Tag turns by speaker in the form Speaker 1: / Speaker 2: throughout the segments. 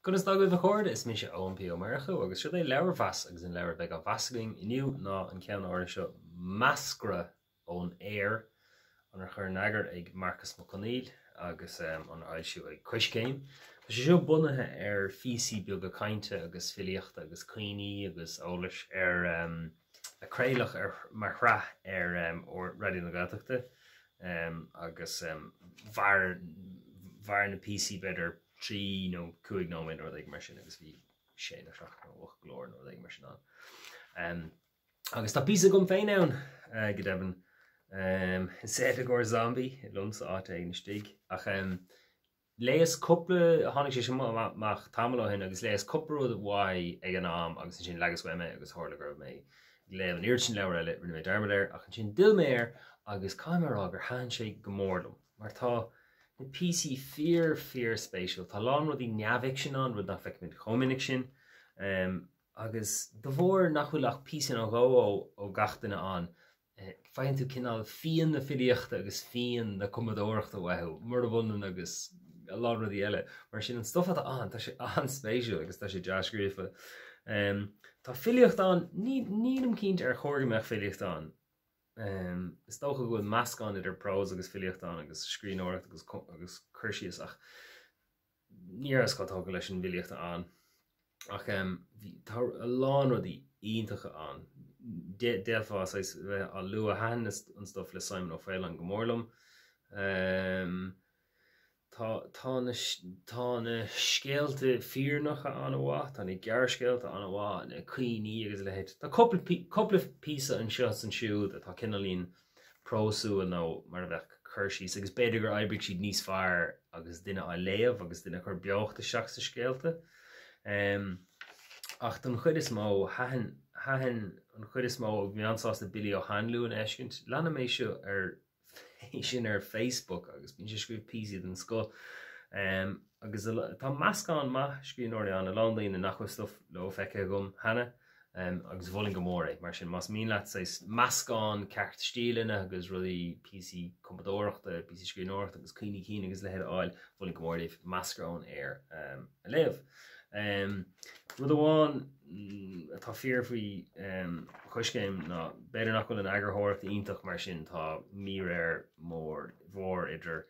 Speaker 1: Conas tá agaibh a chairde? Is mise Eoin P Ó Murchú agus seo é Leabharmheas agus an leabhar a bheidh á mheas againn inniu ná an ceann áirithe seo Meascra ón Aer, arna chur in eagar ag Marcus Mac Conghail agus arna fhoilsiú ag Coiscéim. Tá sé seo bunaithe ar phíosaí beaga cainte agus filíochta agus caoiní agus eolais ar a craoladh ar mar shraith ar Raidió na Gaeltachta agus mhair mhair na píosaí b'fhéidir 3 nó 5 nóiméad nó rud éigin mar sin agus bhí sé nó seacht nó 8 glór nó rud éigin mar sin ann. Agus tá píosa agam féin ann, go deimhin. Is i gcomhair zombie liomsa áit éigin istigh. Ach léas cúpla, tháinig sé seo amach tamall ó shin agus léas cúpla rud uaidh ag an am agus ansin leagas uaim é agus tharla go raibh mé ag léamh an oiread sin leabhar eile, rinne mé dearmad air ach ansin d'fhill mé air agus caithfidh mé a rá gur thaitin sé go mór liom mar tá na píosaí fíor fíor spéisiúil. Tá a lán rudaí neamhfhicsin ann, rud nach bhfeicimid chomh minic sin. Agus de bharr nach bhfuil ach píosa nó dhó ó gach duine ann, faigheann tú cineál fíon na filíochta agus fíon na cumadóireachta uathu, murab ionann agus a lán rudaí eile. Mar sin, an stuif atá ann, tá sé an-spéisiúil agus tá sé dea-scríofa. Tá filíocht ann, nílim cinnte ar chóir go mbeadh filíocht ann. Is dócha go bhfuil meascán idir prós agus filíocht ann agus scríbhneoireacht agus cur síos ach ní rabhas chomh tógtha leis an bhfilíocht ann ach bhí tá a lán rudaí iontacha ann. D'fhéadfá saghas bheith á lua thaitin an stuif le Simon Ó Faoláin go mór liom. Tá tá na tá na scéalta fírinneacha an-mhaith, tá na gearrscéalta an-mhaith, na caoiní agus a leithéid. Tá cúpla cúpla píosa anseo is ansiúd atá cineáilín prósúil nó mar a bheadh cur síos agus b'fhéidir gur oibrigh siad níos fearr agus duine á léamh agus duine ag cur beocht isteach sa scéalta. Ach don chuid is mó, thaitin, thaitin an chuid is mó, bhí mé an-sásta Billy Ó hAnluain a fheiscint. Leanaim é seo ar sin ar Facebook agus bíonn sé ag scríobh píosaí den scoth. Agus tá meascán maith scríbhneoirí ann, a lán daoine nach bhfuil stuif leo feicthe agam cheana. Agus mholfainn go mór é. Mar sin, más mian leat saghas meascán ceart stíleanna agus rudaí, píosaí cumadóireachta, píosaí scríbhneoireachta agus cuimhní cinn agus a leithéid a fháil, mholfainn go mór daoibh Meascra ón Aer a léamh. Rud amháin atá fíor faoi Choiscéim ná b'fhéidir nach bhfuil an eagarthóireacht iontach mar sin tá míréir mór mhór idir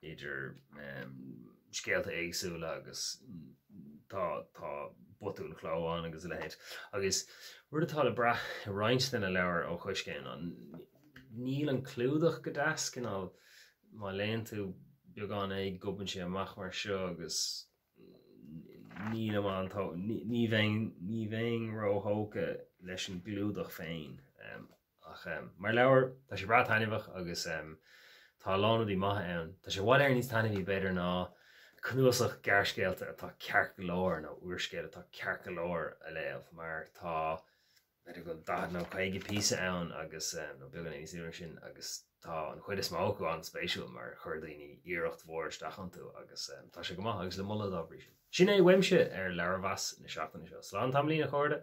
Speaker 1: idir scéalta éagsúla agus tá tá botúin chló ann agus a leithéid. Agus rud atá le brath i roinnt de na leabhair ó Choiscéim ná níl an clúdach go deas, cineál má léann tú beagán é gobann sé amach mar seo agus nílim an ní bheinn ní bheinn róthógtha leis an gclúdach féin. Ach mar leabhar, tá sé breá taitneamhach agus tá a lán rudaí maithe ann. Tá sé i bhfad Éireann níos taitneamhaí b'fhéidir ná cnuasach gearrscéalta atá ceart go leor nó úrscéal atá ceart go leor a léamh mar tá b'fhéidir go bhfuil 40 nó 50 píosa ann agus nó beagán níos lú ná sin agus tá an chuid is mó acu an-spéisiúil mar chuir daoine iarracht mhór isteach iontu agus tá sé go maith agus le moladh dá bhrí sin. Sin é uaimse ar leabharmheas na seachtaine seo. Slán tamaillín a chairde!